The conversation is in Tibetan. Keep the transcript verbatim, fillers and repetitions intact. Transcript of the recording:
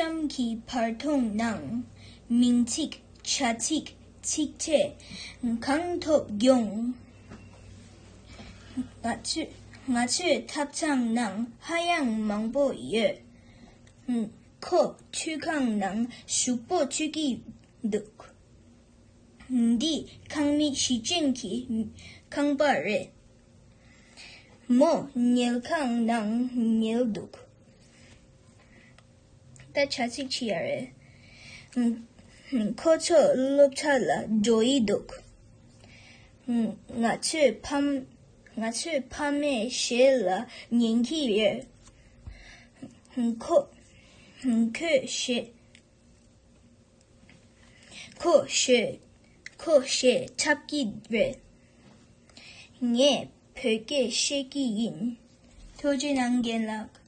ཙམ་གྱི་བར་སྟོང་ནང་མིང་ཚིག་བྱ་ཚིག་ཚིག་ཕྲད་གང་ཐོབ་ཀྱང་། ང་ཚོས་ང་ཚོའི་ཐབ་ཚང་ནང་ཧ་ཡང་མང་པོ་ཡོད། ཁོ་ཁྲུས་ཁང་ནང་ཞུགས་པོ་ཁྲུས་ཀྱི་འདུག་འདི་ཁང་མིག་བཞི་ཅན་གྱི་ཁང་པ་རེད། མོ་ཉལ་ཁང་ནང་ཉལ་འདུག་ད་བྱ་ཚིག་ཅིག་ཡ་རེད། ཁོ་ཚོ་སློབ་གྲྭ་ལ་འགྲོ་ཡི་འདུག་ང་ཚོའི་ཕ་མ་ང་ཚོའི་ཕ་མས་གཞས་ལ་ཉན་གྱི་ཡོད། ཁོ་ཁོས་གཞས་ཁོ་གཞས་ཁོ་གཞས་འཁྲབ་ཀྱི་རེད། ངས་བོད་སྐད་བཤད་ཀྱི་ཡིན། ཐུགས་རྗེ་གནང་རྒན་ལགས།